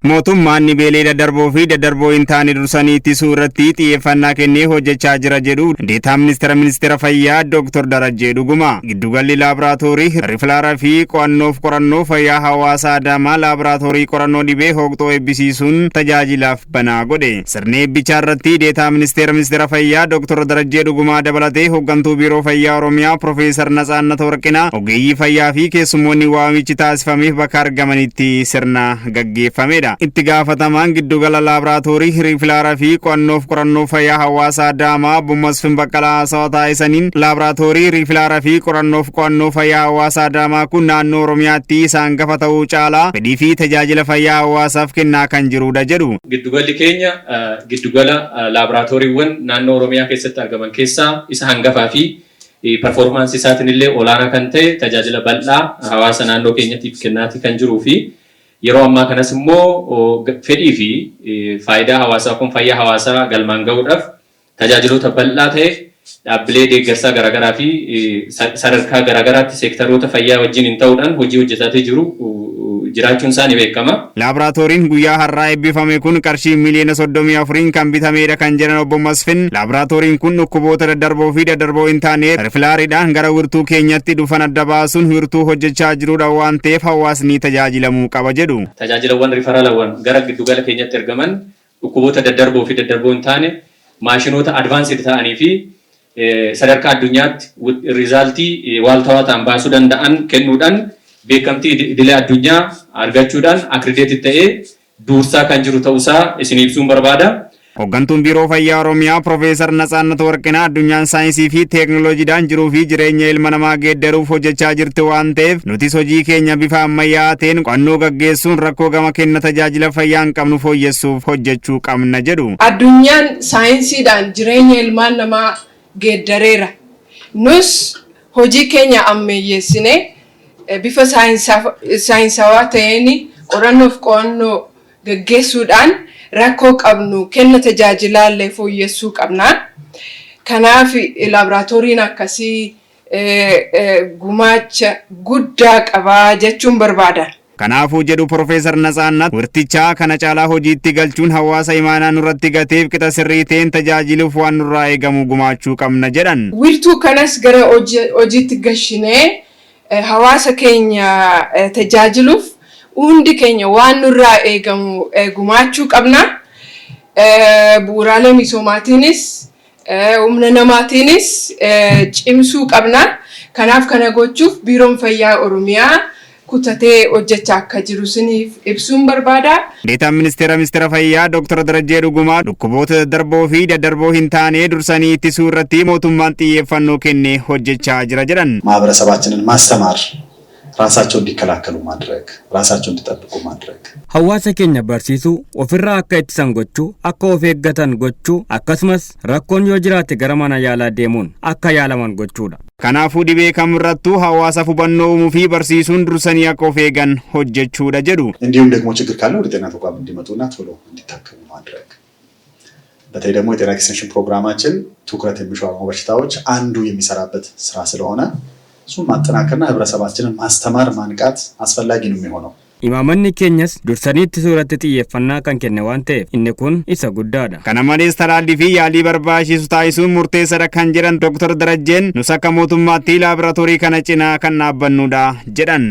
Mootummaan dhibeelee daddarboo fi daddarboo hin taane dursanii ittisuu irratti xiyyeeffannaa kennee hojjechaa jira jedhu Deetaa Ministeera Ministeera Fayyaa Dr. Darajjee Dhuguma. Giddugalli laaboraatoorii referral fi qo'annoof qorannoo fayyaa hawaasaa Adaamaa laaboraatoorii qorannoo dhibee hooqxoo eebbisiisuun tajaajilaaf banaa godhe. Sirni eebbichaa irratti Deetaa Ministeera Ministeera Fayyaa Dr. Darajjee Dhugumaa dabalatee hooggantuu Biiroo Fayyaa Oromiyaa Profeesar Natsaannat Warqinaa, ogeeyyii fayyaa fi keessummoonni waamichi taasifameef bakka argamanitti sirna gaggeeffamedha. Itti gaafatamaan giddugala laaboraatoorii referral fi qo'annoof qorannoo fayyaa hawaasaa Adaamaa Obbo Masfin Baqqalaa haasawaa taasisaniin, laaboraatoorii referral fi qorannoof qo'annoo fayyaa hawaasaa Adaamaa kun naannoo Oromiyaatti isa hangafa ta'uu caalaa fedhii fi tajaajila fayyaa hawaasaaf kennaa kan jirudha jedhu. Giddugalli keenya giddugala laaboraatooriiwwan naannoo Oromiyaa keessatti argaman keessaa isa hangafaa fi performance isaatiin illee olaanaa kan ta'e, tajaajila bal'aa hawaasa naannoo keenyatiif kennaatii kan jiruu fi yeroo ammaa kanas immoo fedhii fi faayidaa hawaasaa kun fayyaa hawaasaa galmaan gahuudhaaf tajaajiloota bal'aa ta'e dhaabbilee deeggarsaa garaagaraa fi sadarkaa garaagaraatti seektaroota fayyaa wajjin hin ta'uudhaan hojii hojjetaa jiru jiraachuun isaa ni beekama. Laaboraatooriin guyyaa har'aa eebbifame kun qarshii 34,000,000 kan bitamedha kan jedhan obbo Masfin, laaboraatooriin kun dhukkuboota daddarboo fi daddarboo hin taane referraliidhaan gara wirtuu keenyatti dhufan adda baasuun wirtuu hojjechaa jirudha waan ta'eef hawaasni tajaajilamuu qaba jedhu. Tajaajilawwan referralawwan gara giddugala keenyatti ergaman dhukkuboota daddarboo fi daddarboo hin taane maashinoota advanced ta'anii fi sadarkaa addunyaatti result waaltawaa ta'an baasuu danda'an kennuudhaan, beekamtii idilee addunyaa argachuudhaan accredited ta'ee duursaa kan jiru ta'uusaa isin ibsuun barbaada. Hooggantuun Biiroo Fayyaa Oromiyaa Profeesar Natsaannat Warqinaa, addunyaan saayinsii fi teeknooloojiidhaan jiruu fi jireenya ilma namaa geeddaruuf hojjechaa jirti waan ta'eef, nutis hojii keenya bifa ammayyaa'aa ta'een qo'annoo gaggeessuun rakkoo gama kenna tajaajila fayyaa hin qabnu fooyyessuuf hojjechuu qabna jedhu. Addunyaan saayinsiidhaan jireenya ilmaan namaa geeddareera. Nus hojii keenya ammayyeessinee bifa saayinsawaa ta'een qorannoof qo'annoo gaggeessuudhaan rakkoo qabnu kenna tajaajilaallee fooyyessuu qabna. Kanaaf laaboraatooriin akkasii gumaacha guddaa qabaa jechuun barbaada. Kanaafuu jedhu Profeesar Natsaannat, wirtichaa kana caalaa hojiitti galchuun hawaasa imaanaa nurratti gateef qixa sirrii ta'een tajaajiluuf waan nurraa eegamu gumaachuu qabna jedhan. Wirtuu kanas gara hojiitti gashinee hawaasa keenya tajaajiluuf hundi keenya waan nurraa eegamu gumaachuu qabna. Bu'uuraalee misoomaatiinis humna namaatiinis cimsuu qabna. Kanaaf kana gochuuf Biiroon Fayyaa Oromiyaa kutatee hojjechaa akka jiru isiniif ibsuun barbaada. Deetaan Ministeera Fayyaa Dr. Darajjee Dhugumaa dhukkuboota daddarboo fi daddarboo hin taane dursanii ittisuu irratti mootummaan xiyyeeffannoo kennee hojjechaa jira jedhan. ማህበረሰባችንን ማስተማር፣ ራሳቸው እንዲከላከሉ ማድረግ፣ ራሳቸው እንዲጠብቁ ማድረግ። Hawaasa keenya barsiisuu, ofirraa akka ittisan gochuu, akka of eeggatan gochuu, akkasumas rakkoon yoo jiraate gara mana yaalaa deemuun akka yaalaman gochuudha. Kanaafuu dhibee kamirrattuu hawaasaaf hubannoo uumuu fi barsiisuun dursanii akka of eegan hojjechuudha jedhu. እንዲሁም ደግሞ ችግር ካለ ወደ ጤና ተቋም እንዲመጡና ቶሎ እንዲታከሙ ማድረግ። በተለይ ደግሞ የጤና ኤክስቴንሽን ፕሮግራማችን ትኩረት የሚሹ በሽታዎች አንዱ የሚሰራበት ስራ ስለሆነ እሱን ማጠናከርና ህብረተሰባችንን ማስተማር ማንቃት አስፈላጊ ነው የሚሆነው። Imaammanni keenyas dursanii ittisuu irratti xiyyeeffannaa kan kenne waan ta'eef inni kun isa guddaadha. Kana malees talaallii fi yaalii barbaachisu taasisuun murteessaadha kan jedhan Dr. Darajjeen, nus akka mootummaatti laaboraatoorii kana cinaa kan dhaabbannudha jedhan.